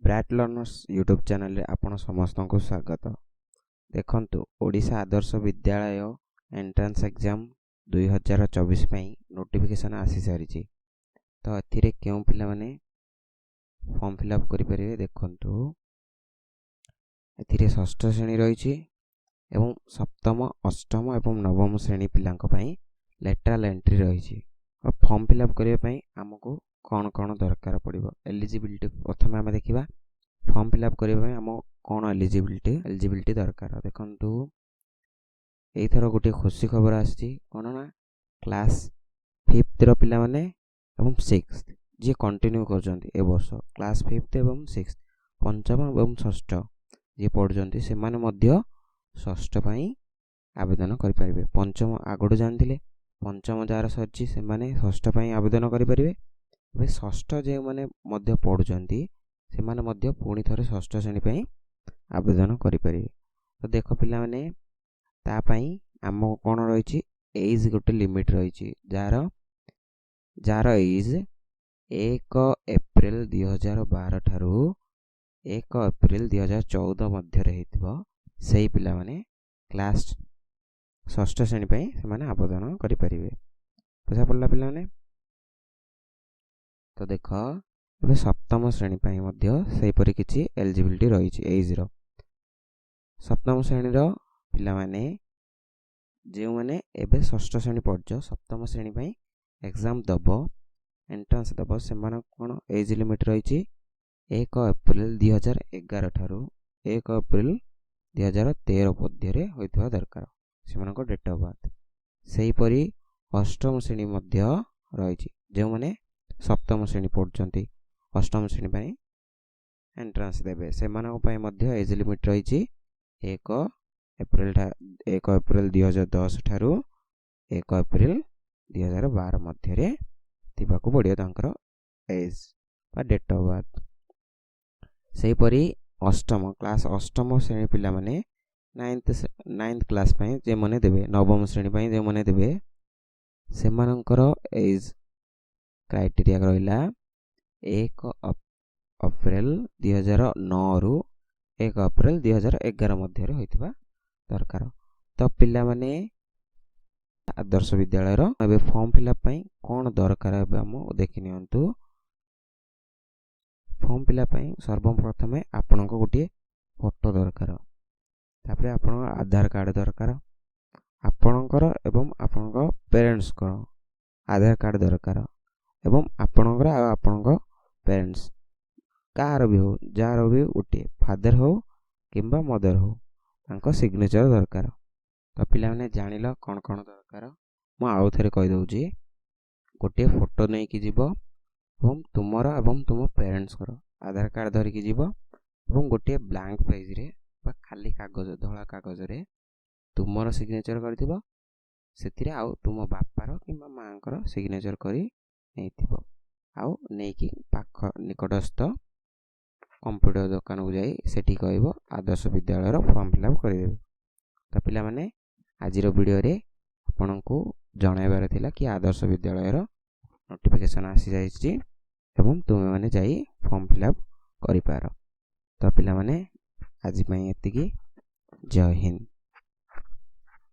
Bright learners YouTube ଚ୍ୟାନେଲରେ ଆପଣ ସମସ୍ତଙ୍କୁ ସ୍ୱାଗତ। ଦେଖନ୍ତୁ, ଓଡ଼ିଶା ଆଦର୍ଶ ବିଦ୍ୟାଳୟ ଏଣ୍ଟ୍ରାନ୍ସ ଏକ୍ଜାମ୍ 2024 ପାଇଁ ନୋଟିଫିକେସନ୍ ଆସିସାରିଛି। ତ ଏଥିରେ କେଉଁ ପିଲାମାନେ ଫର୍ମ ଫିଲ୍ଅପ୍ କରିପାରିବେ? ଦେଖନ୍ତୁ, ଏଥିରେ ଷଷ୍ଠ ଶ୍ରେଣୀ ରହିଛି ଏବଂ ସପ୍ତମ, ଅଷ୍ଟମ ଏବଂ ନବମ ଶ୍ରେଣୀ ପିଲାଙ୍କ ପାଇଁ ଲେଟରାଲ୍ ଏଣ୍ଟ୍ରି ରହିଛି। ଫର୍ମ ଫିଲ୍ଅପ୍ କରିବା ପାଇଁ ଆମକୁ କ'ଣ କ'ଣ ଦରକାର ପଡ଼ିବ, ଏଲିଜିବିଲିଟି ପ୍ରଥମେ ଆମେ ଦେଖିବା। ଫର୍ମ ଫିଲ୍ଅପ୍ କରିବା ପାଇଁ ଆମ କ'ଣ ଏଲିଜିବିଲିଟି ଦରକାର? ଦେଖନ୍ତୁ, ଏଇଥର ଗୋଟିଏ ଖୁସି ଖବର ଆସିଛି। କ'ଣ ନା କ୍ଲାସ୍ ଫିଫ୍ଥର ପିଲାମାନେ ଏବଂ ସିକ୍ସଥ ଯିଏ କଣ୍ଟିନ୍ୟୁ କରୁଛନ୍ତି ଏ ବର୍ଷ, କ୍ଲାସ୍ ଫିଫ୍ଥ ଏବଂ ସିକ୍ସଥ, ପଞ୍ଚମ ଏବଂ ଷଷ୍ଠ ଯିଏ ପଢ଼ୁଛନ୍ତି, ସେମାନେ ମଧ୍ୟ ଷଷ୍ଠ ପାଇଁ ଆବେଦନ କରିପାରିବେ। ପଞ୍ଚମ ଆଗରୁ ଜାଣିଥିଲେ, ପଞ୍ଚମ ଯାହାର ସରିଛି, ସେମାନେ ଷଷ୍ଠ ପାଇଁ ଆବେଦନ କରିପାରିବେ। ଏବେ ଷଷ୍ଠ ଯେଉଁମାନେ ମଧ୍ୟ ପଢ଼ୁଛନ୍ତି, ସେମାନେ ମଧ୍ୟ ପୁଣି ଥରେ ଷଷ୍ଠ ଶ୍ରେଣୀ ପାଇଁ ଆବେଦନ କରିପାରିବେ। ତ ଦେଖ ପିଲାମାନେ, ତା ପାଇଁ ଆମକୁ କ'ଣ ରହିଛି, ଏଜ୍ ଗୋଟେ ଲିମିଟ୍ ରହିଛି। ଯାହାର ଏଜ୍ 1 ଏପ୍ରିଲ 2012 ଠାରୁ 1 ଏପ୍ରିଲ 2014 ମଧ୍ୟରେ ହେଇଥିବ, ସେଇ ପିଲାମାନେ କ୍ଲାସ୍ ଷଷ୍ଠ ଶ୍ରେଣୀ ପାଇଁ ସେମାନେ ଆବେଦନ କରିପାରିବେ। ବୁଝା ପଡ଼ିଲା ପିଲାମାନେ? ତ ଦେଖ, ଏବେ ସପ୍ତମ ଶ୍ରେଣୀ ପାଇଁ ମଧ୍ୟ ସେହିପରି କିଛି ଏଲିଜିବିଲିଟି ରହିଛି ଏଜ୍ର। ସପ୍ତମ ଶ୍ରେଣୀର ପିଲାମାନେ, ଯେଉଁମାନେ ଏବେ ଷଷ୍ଠ ଶ୍ରେଣୀ ପଢ଼ୁଛ, ସପ୍ତମ ଶ୍ରେଣୀ ପାଇଁ ଏକ୍ଜାମ୍ ଦେବ, ଏଣ୍ଟ୍ରାନ୍ସ ଦେବ, ସେମାନଙ୍କ କ'ଣ ଏଜ୍ ଲିମିଟ୍ ରହିଛି? 1 ଏପ୍ରିଲ 2011 ଠାରୁ 1 ଏପ୍ରିଲ 2013 ମଧ୍ୟରେ ହୋଇଥିବା ଦରକାର ସେମାନଙ୍କ ଡେଟ୍ ଅଫ୍ ବାର୍ଥ। ସେହିପରି ଅଷ୍ଟମ ଶ୍ରେଣୀ ମଧ୍ୟ ରହିଛି। ଯେଉଁମାନେ ସପ୍ତମ ଶ୍ରେଣୀ ପଢ଼ୁଛନ୍ତି, ଅଷ୍ଟମ ଶ୍ରେଣୀ ପାଇଁ ଏଣ୍ଟ୍ରାନ୍ସ ଦେବେ, ସେମାନଙ୍କ ପାଇଁ ମଧ୍ୟ ଏଜ୍ ଲିମିଟ୍ ରହିଛି 1 ଏପ୍ରିଲ 2010 ଠାରୁ 1 ଏପ୍ରିଲ 2012 ମଧ୍ୟରେ ଥିବାକୁ ପଡ଼ିବ ତାଙ୍କର ଏଜ୍ ବା ଡେଟ୍ ଅଫ୍ ବାର୍ଥ। ସେହିପରି ଅଷ୍ଟମ କ୍ଲାସ୍, ଅଷ୍ଟମ ଶ୍ରେଣୀ ପିଲାମାନେ, ନାଇନ୍ଥ କ୍ଲାସ୍ ପାଇଁ ଯେଉଁମାନେ ଦେବେ, ନବମ ଶ୍ରେଣୀ ପାଇଁ ଯେଉଁମାନେ ଦେବେ, ସେମାନଙ୍କର ଏଜ୍ କ୍ରାଇଟେରିଆ ରହିଲା 1 ଅପ୍ରିଲ 2009ରୁ 1 ଅପ୍ରିଲ 2011 ମଧ୍ୟରେ ହୋଇଥିବା ଦରକାର। ତ ପିଲାମାନେ, ଆଦର୍ଶ ବିଦ୍ୟାଳୟର ଏବେ ଫର୍ମ ଫିଲ୍ଅପ୍ ପାଇଁ କ'ଣ ଦରକାର, ଏବେ ଆମ ଦେଖି ନିଅନ୍ତୁ। ଫର୍ମ ଫିଲ୍ଅପ୍ ପାଇଁ ସର୍ବପ୍ରଥମେ ଆପଣଙ୍କ ଗୋଟିଏ ଫଟୋ ଦରକାର। ତାପରେ ଆପଣଙ୍କ ଆଧାର କାର୍ଡ଼ ଦରକାର, ଆପଣଙ୍କର ଏବଂ ଆପଣଙ୍କ ପ୍ୟାରେଣ୍ଟସ୍ଙ୍କର ଆଧାର କାର୍ଡ଼ ଦରକାର ଏବଂ ଆପଣଙ୍କର ଆଉ ଆପଣଙ୍କ ପ୍ୟାରେଣ୍ଟସ୍ କାହାର ବି ହଉ, ଯାହାର ବି ଗୋଟିଏ ଫାଦର ହଉ କିମ୍ବା ମଦର ହଉ, ତାଙ୍କ ସିଗ୍ନେଚର୍ ଦରକାର। ତ ପିଲାମାନେ, ଜାଣିଲ କ'ଣ କ'ଣ ଦରକାର? ମୁଁ ଆଉ ଥରେ କହିଦେଉଛି। ଗୋଟିଏ ଫଟୋ ନେଇକି ଯିବ ଏବଂ ତୁମର ଏବଂ ତୁମ ପ୍ୟାରେଣ୍ଟସ୍ଙ୍କର ଆଧାର କାର୍ଡ଼ ଧରିକି ଯିବ ଏବଂ ଗୋଟିଏ ବ୍ଲାଙ୍କ ପେଜ୍ରେ ବା ଖାଲି କାଗଜ, ଧଳା କାଗଜରେ ତୁମର ସିଗ୍ନେଚର୍ କରିଥିବ ସେଥିରେ, ଆଉ ତୁମ ବାପାର କିମ୍ବା ମାଆଙ୍କର ସିଗ୍ନେଚର୍ କରି ନେଇଥିବ। ଆଉ ନେଇକି ପାଖ ନିକଟସ୍ଥ କମ୍ପ୍ୟୁଟର ଦୋକାନକୁ ଯାଇ ସେଠି କହିବ, ଆଦର୍ଶ ବିଦ୍ୟାଳୟର ଫର୍ମ ଫିଲ୍ଅପ୍ କରିଦେବେ। ତ ପିଲାମାନେ, ଆଜିର ଭିଡ଼ିଓରେ ଆପଣଙ୍କୁ ଜଣାଇବାର ଥିଲା କି ଆଦର୍ଶ ବିଦ୍ୟାଳୟର ନୋଟିଫିକେସନ୍ ଆସିଯାଇଛି ଏବଂ ତୁମେମାନେ ଯାଇ ଫର୍ମ ଫିଲ୍ଅପ୍ କରିପାର। ତ ପିଲାମାନେ, ଆଜି ପାଇଁ ଏତିକି। ଜୟ ହିନ୍ଦ।